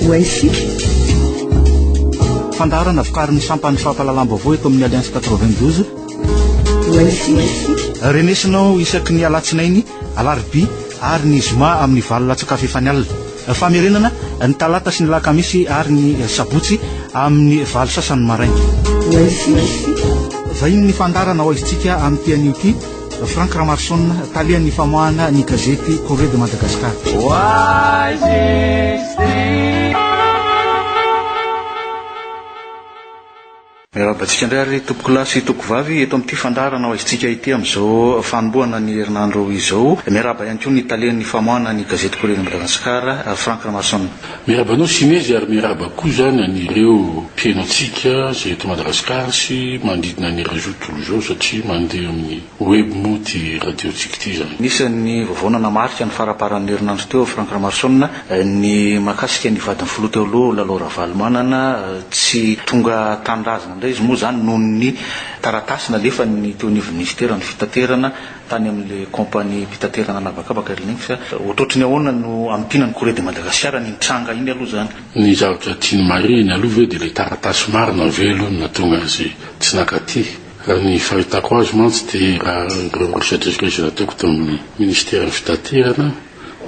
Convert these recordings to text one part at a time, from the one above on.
Ho Fandaharana vokarin'ny sampan'ny fampahalalam-baovao eto amin'ny Alliance 92. Ho Renesinao isaky ny alatsinainy, alarobia ary ny zoma amin'ny valo latsaka fahefany alina. Famerenana ny talata sy ny alakamisy ary ny sabotsy amin'ny valo sasany maraina. Vahinin'ny fandaharana ho aizintsika amin'ity anio ity. Franck Ramarson, talehan'ny famoahana ny gazety Courrier de Madagascar. Miarahaba antsika indray ary tompokolahy sy tompokovavy eto amin'ity fandaharana ho aizintsika ity amin'izao fanombohana ny herinandro izao. Miarahaba ihany koa ny talehan'ny famoahana ny gazety Courrier de Madagascar, Franck Ramarson. Miarahaba anao Sinezy ary miarahaba koa izany an'ireo mpihaino antsika izay eto Madagasikara sy manodidina an'ireo izao tontolo izao satria mandeha amin'ny web moa ity radio-ntsika ity izany. Anisan'ny vaovao nanamarika ny faramparan'ny herinandro teo Franck Ramaroson ny mahakasika ny vadin'ny filoha teo aloha Lalao Ravalomanana. Tsy tonga tanindrazana indray izy moa izany noho ny taratasy nalefany teo anivon'ny minisiteran'ny fitaterana tany amin'ilay compagnie mpitaterana an'habakabaka Airlink. Ohatrohatry ny ahoana no ampiana ny Courrier de Madagascar an'iny tranga iny aloha izany? Ny zavatra tiany marihina aloha ve dia ilay taratasy marina ve aloha no nahatonga azy tsy nankaty? Raha ny fahitako azy mantsy dia raha ireo resadresaka izay nataoko tao amin'ny ministeran'ny fitaterana,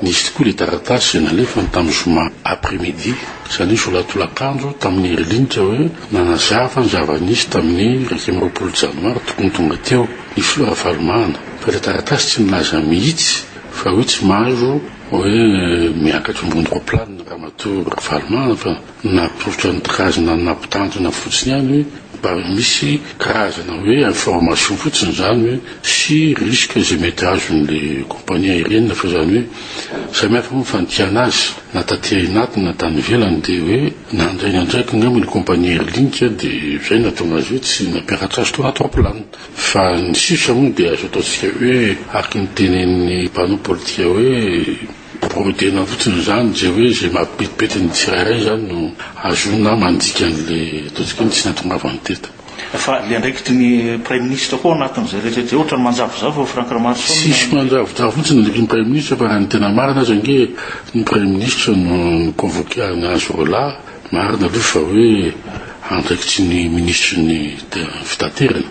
Nisy tokoa ilay taratasy izay nalefany tamin'ny zoma après midi, izany hoe zoma tolakandro, tamin'ny Airlink hoe nanazava ny zava-nisy tamin'ny 21 janoary tokony tonga teo ny filoha Ravalomanana. Fa ilay taratasy tsy nilaza mihitsy fa hoe tsy mahazo hoe miakatra ambony roplanina ramatoa Ravalomanana fa Nampitolotra ny karazana nampitandrina fotsiny ihany hoe mba misy karazana hoe information fotsiny izany hoe sy risque izay mety azon'le compagnie aérienne fa izany hoe samy hafa moa ny fandikana azy na taty anatiny na tany ivelany dia hoe nandray ny andraikiny angamba ny compagnie Airlink dia izay no nahatonga azy hoe tsy nampiakatra azy tao anaty roplanina fa ny sisa moa dia azo ataontsika hoe araka ny tenenin'ny mpanao politika hoe Brodena fotsiny izany izay hoe izay mampetipety ny tsirairay izany no ahazoana mandika an'ilay ataontsika hoe ny tsy nahatongavany teto. Fa ilay andraikitry ny Praiminisitra koa ao anatin'izay rehetra izay ohatran'ny manjavozavo Franck Ramaroson. Tsisy manjavozavo mihitsy ny andraikitry ny Praiminisitra fa raha ny tena marina aza ange ny Praiminisitra no ni-convoquer anazy roalahy, marina aloha fa hoe andraikitry ny minisitry ny fitaterana.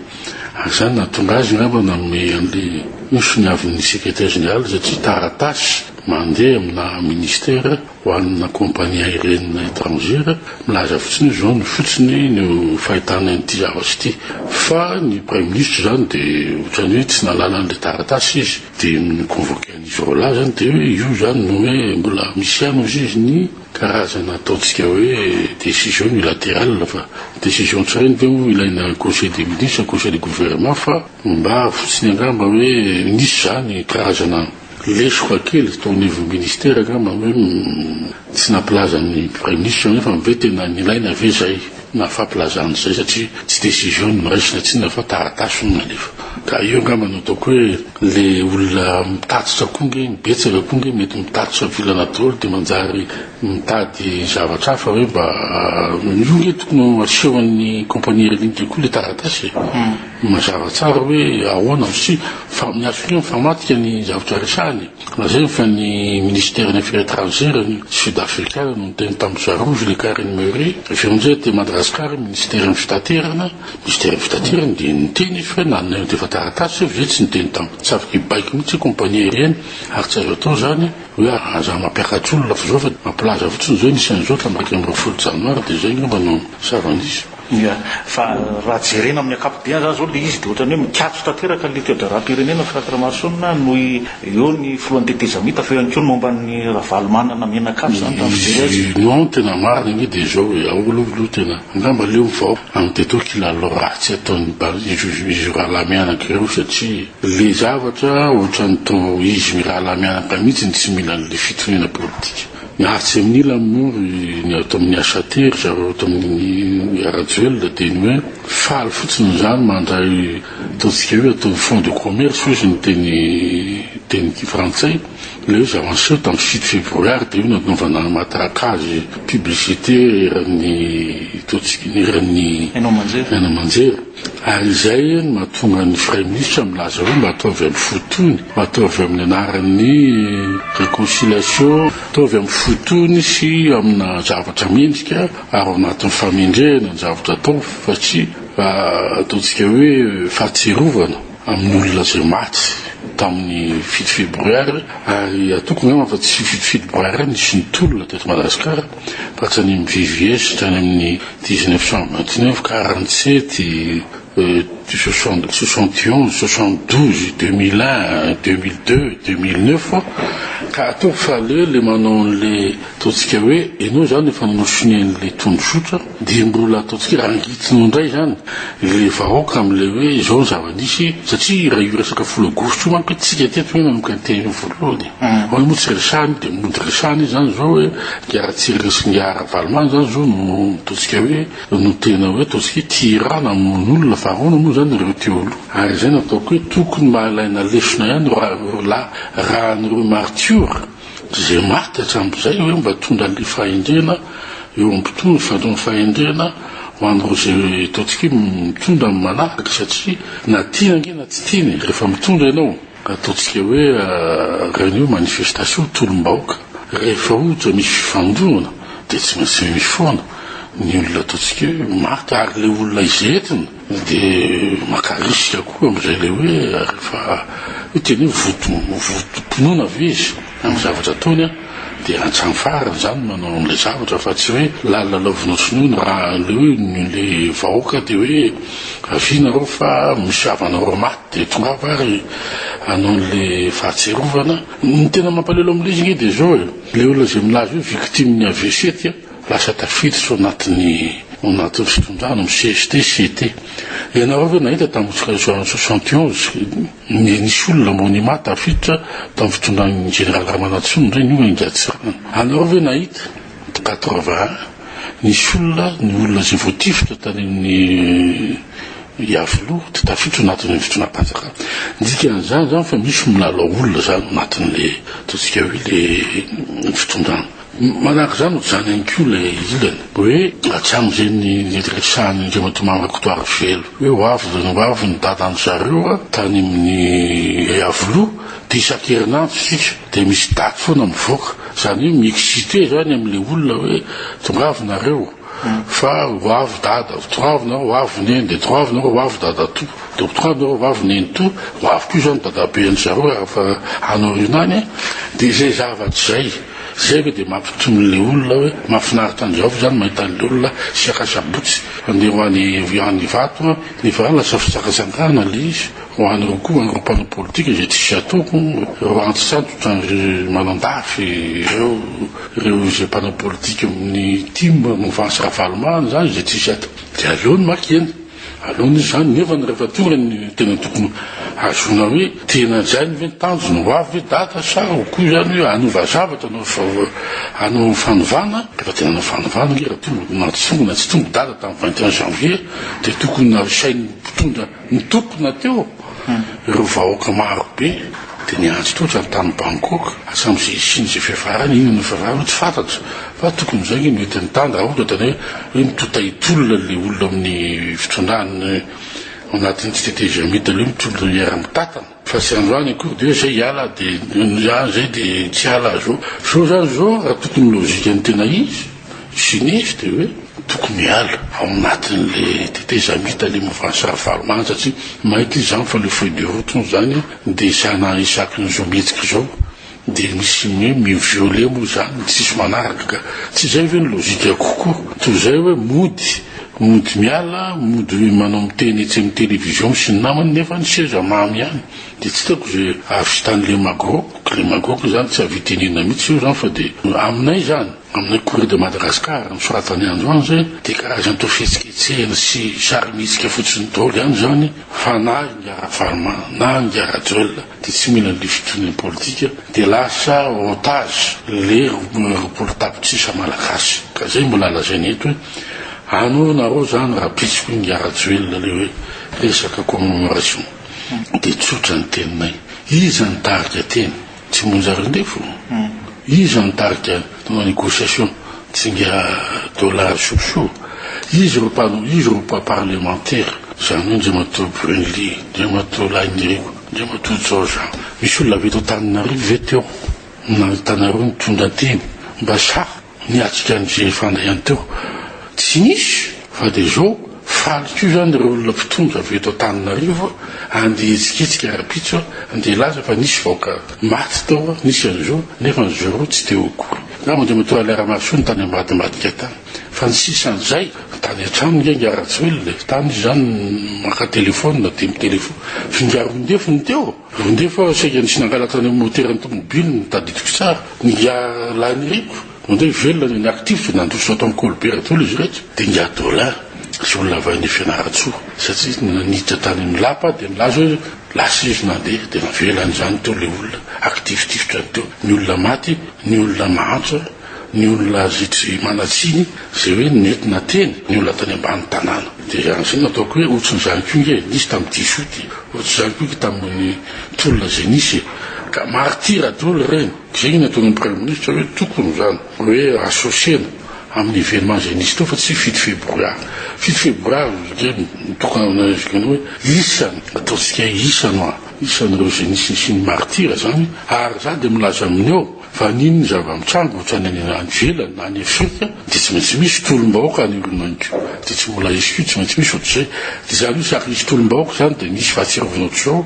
Ary izany nahatonga azy angamba nanome an'ilay nosoniavin'ny secrétaire général satria taratasy mandeha amina ministère ho an'na compagnie aérienne étrangère milaza fotsiny hoe izao no fotsiny no fahitana an'ity zavatra ity. Fa ny praiminisitra izany dia ohatran'ny hoe tsy nahalala an'ilay taratasy izy dia ni-convoquer an'izy roalahy izany dia hoe io izany no hoe mbola misy ihany hozy izy ny Karazana ataontsika hoe décision unilatérale fa décision tsy ireny ve moa ilaina conseil des ministres, conseil de gouvernement fa mba fotsiny angamba hoe nisy izany karazana lesoka kely tao anivon'ny ministère angamba hoe tsy nampilaza ny praiminisitra nefa ve tena nilaina ve izay na fampilazana izay satria tsy décision no noraisina tsinona fa taratasy no nalefa ka io angamba no ataoko hoe Le olona mitatitra koa nge ny betsaka koa nge mety mitatitra vilana daholo de manjary mitady zavatra hafa hoe mba io nge tokony ho asehon'ny compagnie aérienne koa le taratasy e mazava tsara hoe ahoana sy fa ny azo mifamadika ny zavatra resahany e lazainy fa ny ministère ny affaires étrangères ny sud africain no niteny tamin'ny zareo izy le Karine Meury avy eo amizay aty Madagascar ministère ny fitaterana Mister Fitaterana dia niteny izy hoe nanome defa taratasy izy tsy niteny tamiko. Tsy afaka hibaiko mihitsy compagnie aérienne ary tsy azo atao izany hoe aza mampiakatra olona fa izao fa mampilaza fotsiny izao nisy an'izao tamin'ny 21 janoary dia izay angamba no zava-nisy. Ya, fa raha jerena amin'ny ankapobeny zany zao le izy dia ohatran'ny hoe mikatso tanteraka le toe-draharaham-pirenena Franck Ramaroson noho eo ny filohan'ny tetezamita fa eo ihany koa ny momba an'i Ravalomanana mianakavy zany raha ny fijery azy. Non, tena marina ange dia izao e, ao aloha aloha tena angamba aleo vao Amin'ny dia toa kilalao ratsy ataon'ny izy rahalahy mianaka ireo satria le zavatra ohatran'ny toa izy mirahalahy mianaka mihitsy no tsy mila an'le fitoniana politika. Ny atsy amin'ny ilany moa ry ny ato amin'ny HAT ry zareo ato amin'ny Rajoelina dia ny hoe faly fotsiny izany mandray ataontsika hoe ataony fonds de commerce hozy ny teny teny frantsay. Ilay hoe zava-niseho tamin'ny 7 febroary dia io nanaovana matraquage publicité eran'ny ataontsika eran'ny Haino aman-jery. haino aman-jery. Ary izay no mahatonga ny Praiminisitra milaza hoe mba ataovy amin'ny fo tony, mba ataovy amin'ny anaran'ny réconciliation, ataovy amin'ny fo tony sy amina zavatra mendrika ary ao anatin'ny fahamendrehana ny zavatra atao fa tsy ataontsika hoe fahatsiarovana amin'ny olona izay maty tamin'ny 7 febroary. Ary ataoko angamba fa tsy 7 febroary ihany nisy ny tolona teto Madagasikara fa hatrany amin'ny VVS, hatrany amin'ny 1929, 47, 71, 72, 2001, 2002, 2009. Ka ataoko fa aleo le manao an'le ataontsika hoe ianao izany efa nanao sonia an'le tondrozotra dia mbola ataontsika rangitinao indray izany le vahoaka amin'le hoe izao ny zava-nisy, satria raha io resaka 10 aogositra io manko tsika teto hoe nanomboka niteny io voalohany ahoana moa tsy resahina io dia mody resahina izy izany izao hoe ingahy Ratsiraka sy ingahy Ravalomanana izany izao no ataontsika hoe no tena hoe ataontsika hoe tia rà namono olona fa ahoana moa izany ireo teo aloha. Ary izay no ataoko hoe tokony mba alaina lesona ihany ireo lahy ràn'ireo martiora izay maty hatramin'izay hoe mba tondra an'ilay fahendrena eo am-pitondra, fandroana fahendrena ho an'ireo izay ataontsika hoe mitondra amin'ny manaraka satria na tiana ange na tsy tiana e, rehefa mitondra ianao. Ataontsika hoe ireny hoe manifestation, tolom-bahoaka, rehefa ohatra misy fifandonana dia tsy maintsy misy foana ny olona ataontsika hoe maty ary ilay olona izay entina dia maka risque koa amin'izay ilay hoe rehefa hoe tena hoe voto votom-pinoana ve izy amin'ny zavatra ataony an, dia hatramin'ny farany izany manao an'ilay zavatra fa tsy hoe lalilalaovina ohatran'ny hoe ny raha ilay hoe ilay vahoaka dia hoe avia nareo fa misy havanareo maty. Dia tongava ary hanao an'ilay fahatsiarovana. Ny tena mampalahelo amin'ilay izy ange dia izao e, ilay olona izay milaza hoe victime-n'ny AVC dia lasa tafiditra ao anatin'ny ao anatin'ny fitondrana, amin'ny CST, CT. Ianareo ve nahita tamin'ny 71 nisy olona monument tafiditra tamin'ny fitondran'ny Général Ramanantsoa indray io Ingatsiranana. Anareo ve nahita 81 nisy olona, ny olona izay voatifitra tany amin'ny Iavoloha dia tafiditra ao anatin'ny fitondram-panjakana. Ny dikan'izany izany fa misy milalao olona izany ao anatin'ilay ataontsika hoe ilay fitondrana. Manaraka izany ohatr'izany ihany koa ilay ilany hoe hatramin'izay niresahan'i Andriamatoa Mamy Rakotoarivelo hoe ho avy ho avy ny dadan-dry zareo tany amin'ny Iavoloha dia isan-kerinandro isika dia misy daty foana mivoaka. Izany hoe mi-exciter izany amin'ilay olona hoe tongava nareo. Fa ho avy dada, ho toavy nareo, ho avy neny, dia toavy nareo, ho avy dadatoa, dia ho toavy nareo, ho avy nenitoa, ho avy koa izany dadabe an-dry zareo rehefa any aoriana any, dia izay zavatra izay, izay ve dia mampitony ilay olona hoe mahafinaritra an-dry zareo ve izany mahita an'ilay olona isaka sabotsy handeha ho any any Ivato an, nefa lasa fitsangatsangana ilay izy, ho an'ireo koa ireo mpanao politika izay tsisy atao, ireo antitrantitra, ry Manandafy, ireo. Ireo izay mpanao politika amin'ny tim, mouvance Ravalomanana izany izay tsisy atao dia aleony maka eny, aleony izy izany nefa rehefa tonga ny tena tokony hahazoana hoe tena izany ve ny tanjona, ho avy ve dada sa ho koa izany hoe hanova zavatra, hanao fanovana, rehefa tena hanao fanovana ange raha tonga na tsy tonga na tsy tonga dada tamin'ny 21 janvier dia tokony nasain'ny mpitondra Nitokona teo ireo vahoaka maro be dia niantso teo hatrany tany Bangkok hatramin'izay hisian'izay fiafarany, inona no fiafarany tsy fantatra fa tokony izay ange no entin'ny tany raha ohatra tena hoe hoe mitota hitolona ilay olona amin'ny fitondrana ao anatin'ity tetezamita ilay hoe mitolona hiara-mitantana fa tsy androany akory dia hoe izay hiala dia izay dia tsy hiala zao zao izany zao raha tokony logique ny tena izy. Sinisy dia hoe tokony hiala ao anatin'le tetezamita le mouvance Ravalomanana satria mahita izy zany fa le feuille de route moa zany dia isana isaky ny zao mihetsika izao dia misy hoe mi-violer moa zany tsisy manaraka ka tsy izay ve ny logique kokoa toy izay hoe mody mody miala mody manao miteny etsy amin'ny télévision sy ny namany nefa ny seza mamy ihany dia tsy hitako izay ahavitan'le magro le magro zany tsy ahavitenena mihitsy io zany fa dia aminay zany Amin'ny Courrier de Madagascar nosoratany androany izay dia karazany toa fihetsiketsehana sy sarimihetsika fotsiny daholo ihany izany fa na Ingahy Ravalomanana na Ingahy Rajoelina dia tsy mila an'ilay fitoniana politika dia lasa otage le 20 tapitrisa Malagasy ka izay mbola lazaina eto hoe anao nareo izany rahampitso koa Ingahy Rajoelina ilay hoe resaka commémoration dia tsotra ny teninay iza nitarika teny? Tsy Monja Roindefo? Iza nitarika nanao négociation tsinga dollar sosoa? Iza ireo mpanao, iza ireo mpa parlemantera? Izany hoe Andriamatoa Brunly, Andriamatoa Lahiniriko, Andriamatoa Georges. Misy olona avy eto Antananarivo ve teo? Nahitanareo nitondra teny mba sahy niatrika an'izay fandehany teo? Tsy nisy fa dia izao faly koa izany ireo olona mpitondra avy eto Antananarivo andeha hihetsiketsika rahampitso andeha hilaza fa nisy vahoaka maty tao, nisy an'izao nefa ny zareo tsy teo akory. Angamba Andriamatoa Alain Ramarosoa no tany ambadimbadika tany fa ny sisan'izay tany an-trano nge ingahy Rajoelina e, tany izy izany maka telefaonina dia mitelefaona f'ingahy Roindefo no teo. Roindefo saika nisy nangalatra ny moteran'ny tomobiliny tadidiko tsara, ny ingahy Lahiniriko nandray velona ny actif dia nandroso tao amin'ny Colbert daholo izy ireto, dia ingahy Dolin izay olona avy any Fianarantsoa satria niditra tany amin'ny lapa dia nilaza hoe lasa izy nandeha dia navelany izany teo ilay olona actif tifitra teo, ny olona maty, ny olona mahantra. ny olona izay tsy manan-tsiny, izay hoe nentina teny, ny olona tany ambany tanàna. Dia izany no ataoko hoe ohatran'izany koa nge nisy tamin'ny dix-huit, ohatran'izany koa nge tamin'ny tolona izay nisy e. Ka martyrs daholo ireny. Izay nge nataon'ny Praiminisitra hoe tokony izany hoe associer-na amin'ny événement izay nisy teo fa tsy fito febroary. Fito febroary nge mitokana hoe isany, ataontsika isany hoa, isan'ireo izay nisy nisian'ny martyrs izany, ary izaho dia milaza amin'io, Fa n'inona zava-mitranga ohatrany any any ivelany na any Afrika dia tsy maintsy misy tolom-bahoaka any olona any koa. Dia tsy mbola hisy koa tsy maintsy misy ohatr'izay. Dia izany hoe saky nisy tolom-bahoaka izany dia misy fahatsiarovana ohatr'izao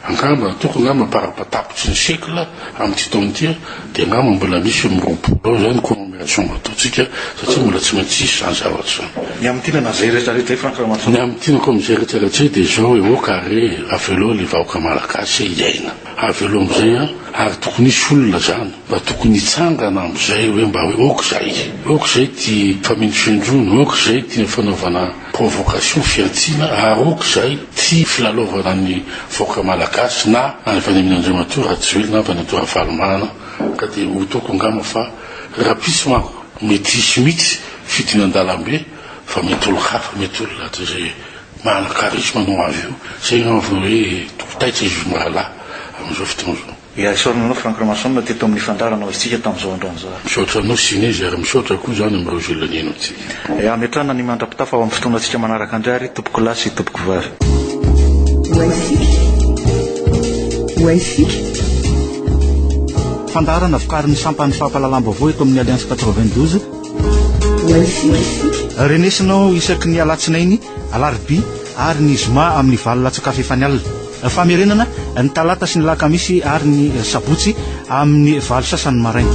angamba ataoko angamba ampara-patapitry ny siècle amin'ity taona ity dia angamba mbola misy eo amin'ny 20 eo izany commémoration ataontsika satria mbola tsy maintsy hisy izany zavatra izany. Ny hamintinana an'izay rehetra rehetra izay Franck Ramaroson. Ny hamintinako amin'izay rehetra rehetra izay dia izao hoe ok re avelao ilay vahoaka malagasy hiaina. Avelo amizay an, ary tokony hisy olona zany mba tokony hitsangana amizay hoe mba hoe ok zay, ok zay ty famindrofindrona, ok zay ty fanaovana provocation, fihantsiana, ary ok zay ty filalaovana ny vahoaka malagasy na avy any amin Andriamatoa Rajoelina na avy any Atoa Ravalomanana ka dia ho toko angamba fa rahampitso manko mety hisy mitsy fidinan-dalambe fa mety olon-kafa mety olona zay Manana charisme no avy eo. Zay angamba vao hoe toko taitra izy mirahalahy amin'izao fotoana izao. Ia, isaorana anao Franck Ramason teto amin'ny fandaharana ho azontsika tamin'izao androany izao. Misaotra anao Sinezy ary misaotra koa izany amin'ireo izay olona nihaino antsika. Ia, ametrahana ny mandra-pitafa ao amin'ny fotoanantsika manaraka indray ary tompokolahy sy tompokovavy. Fandaharana vokarin'ny sampan'ny fampahalalam-baovao eto amin'ny Alliance 92. Renesinao isaky ny alatsinainy, alarobia ary ny zoma amin'ny valo latsaka fahefany alina. Famerenana ny talata sy ny lakamisy ary ny sabotsy amin'ny valo sasany maraina.